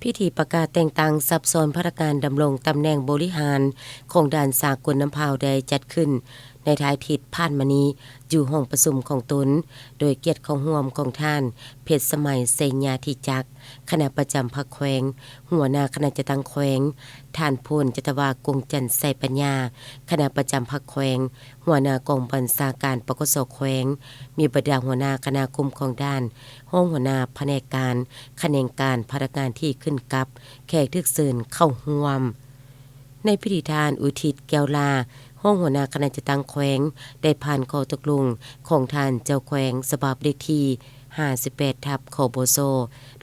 ພິທີປະກາດແຕ່ງຕັ້ງສັບຊ້ອນພະນັກງານດຳລົງຕຳແໜ່ງບໍລິຫານຂອງດ່ານສາກົນນ້ຳພາວໄດ້ຈັດຂຶ້ນໃນທ້າຍທິດຜ່ານມານີ້ ຢູ່ຫ້ອງປະຊຸມຂອງຕົນ ໂດຍກຽດເຂົ້າຮ່ວມຂອງທ່ານ ເພັດສະໄໝ ໄຊຍາທິຈັກ ຄະນະປະຈຳພັກແຂວງ, ຫົວໜ້າຄະນະຈັດຕັ້ງແຂວງ, ທ່ານ ພົນຈັດຕະວາ ກົງຈັນໄຊປັນຍາ ຄະນະປະຈຳພັກແຂວງ, ຫົວໜ້າກອງບັນຊາການ ປກສ ແຂວງ, ມີບັນດາຫົວໜ້າຄະນະຄຸ້ມຄອງດ່ານ, ຮອງຫົວໜ້າພະແນກການ, ຂະແໜງການ, ພະນັກງານທີ່ຂຶ້ນກັບ, ແຂກຖືກເຊີນເຂົ້າຮ່ວມ. ໃນພິທີ ທ່ານ ອຸທິດ ແກ້ວຫຼ້າ ຮອງຫົວໜ້າຄະນະຈັດຕັ້ງແຂວງ ໄດ້ຜ່ານຂໍ້ຕົກລົງຂອງທ່ານເຈົ້າແຂວງ ສະບັບເລກທີຫ້າສິບແປດ ທັບ ຄບສ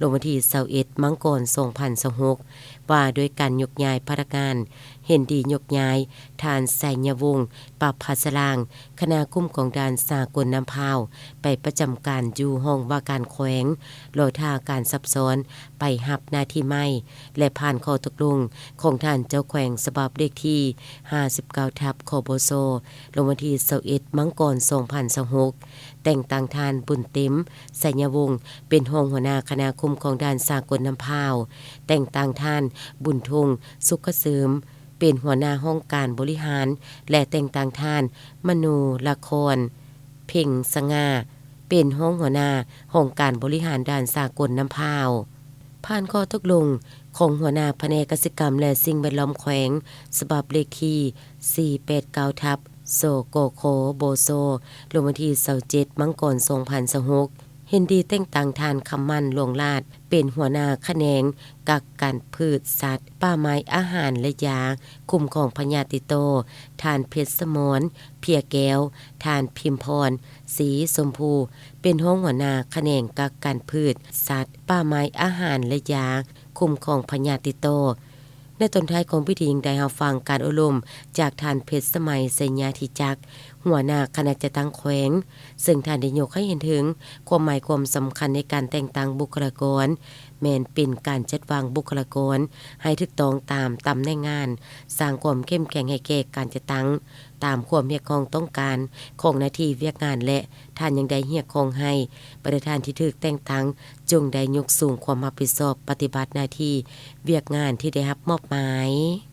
ລົງວັນທີຊາວເອັດ ມັງກອນ ສອງພັນຊາວຫົກ ວ່າດ້ວຍການຍົກຍ້າຍພະນັກງານ, ເຫັນດີຍົກຍ້າຍທ່ານ ໄຊຍະວົງ ປະພັດສະລາງ ຄະນະຄຸ້ມຄອງດ່ານສາກົນນ້ຳພາວ ໄປປະຈຳການຢູ່ຫ້ອງວ່າການແຂວງ ລໍຖ້າການສັບຊ້ອນໄປຮັບໜ້າທີ່ໃໝ່ ແລະ ຜ່ານຂໍ້ຕົກລົງຂອງທ່ານເຈົ້າແຂວງ ສະບັບເລກທີຫ້າສິບເກົ້າ ທັບ ຄບສ ລົງວັນທີຊາວເອັດ ມັງກອນ ສອງພັນຊາວຫົກ ແຕ່ງຕັ້ງທ່ານ ບຸນເຕັມ ໄຊຍະວົງ ເປັນຮອງຫົວໜ້າຄະນະຄຸ້ມຄອງດ່ານສາກົນນ້ຳພາວ, ແຕ່ງຕັ້ງທ່ານ ບຸນທົງ ສຸກກະເສີມ ເປັນຫົວໜ້າຫ້ອງການບໍລິຫານ ແລະ ແຕ່ງຕັ້ງທ່ານ ມະໂນລະຄອນ ເພັງສະຫງ່າ ເປັນຮອງຫົວໜ້າຫ້ອງການບໍລິຫານດ່ານສາກົນນ້ຳພາວ. ຜ່ານຂໍ້ຕົກລົງຂອງຫົວໜ້າພະແນກກະສິກຳ ແລະ ສິ່ງແວດລ້ອມແຂວງ ສະບັບເລກທີສີ່ແປດເກົ້າ ທັບ ສກຂ ບສ ລົງວັນທີຊາວເຈັດ ມັງກອນ ສອງພັນຊາວຫົກ ເຫັນດີແຕ່ງຕັ້ງທ່ານ ຄຳໝັ້ນ ຫຼວງຫຼາດ ເປັນຫົວໜ້າຂະແໜງກັກກັນພືດສັດ, ປ່າໄມ້, ອາຫານ ແລະ ຢາ, ຄຸ້ມຄອງພະຍາດຕິດຕໍ່, ທ່ານ ເພັດສະໝອນ ເພຍແກ້ວ, ທ່ານ ພິມພອນ ສີຊົມພູ ເປັນຮອງຫົວໜ້າຂະແໜງກັກກັນພືດສັດ, ປ່າໄມ້, ອາຫານ ແລະ ຢາ, ຄຸ້ມຄອງພະຍາດຕິດຕໍ່. ໃນຕອນທ້າຍຂອງພິທີ ຍັງໄດ້ຮັບຟັງການໂອ້ລົມຈາກທ່ານ ເພັດສະໄໝ ໄຊຍາທິຈັກ ຫົວໜ້າຄະນະຈັດຕັ້ງແຂວງ, ເຊິ່ງທ່ານໄດ້ຍົກໃຫ້ເຫັນເຖິງຄວາມໝາຍຄວາມສຳຄັນໃນການແຕ່ງຕັ້ງບຸກຄະລາກອນ ແມ່ນເປັນການຈັດວາງບຸກຄະລາກອນໃຫ້ຖືກຕ້ອງຕາມຕຳແໜ່ງງານ, ສ້າງຄວາມເຂັ້ມແຂງໃຫ້ແກ່ການຈັດຕັ້ງ ຕາມຄວາມຮຽກຮ້ອງຕ້ອງການຂອງໜ້າທີ່ວຽກງານ ແລະ ທ່ານຍັງໄດ້ຮຽກຮ້ອງໃຫ້ບັນດາທ່ານທີ່ຖືກແຕ່ງຕັ້ງ ຈົ່ງໄດ້ຍົກສູງຄວາມຮັບຜິດຊອບປະຕິບັດໜ້າທີ່ວຽກງານທີ່ໄດ້ຮັບມອບໝາຍ.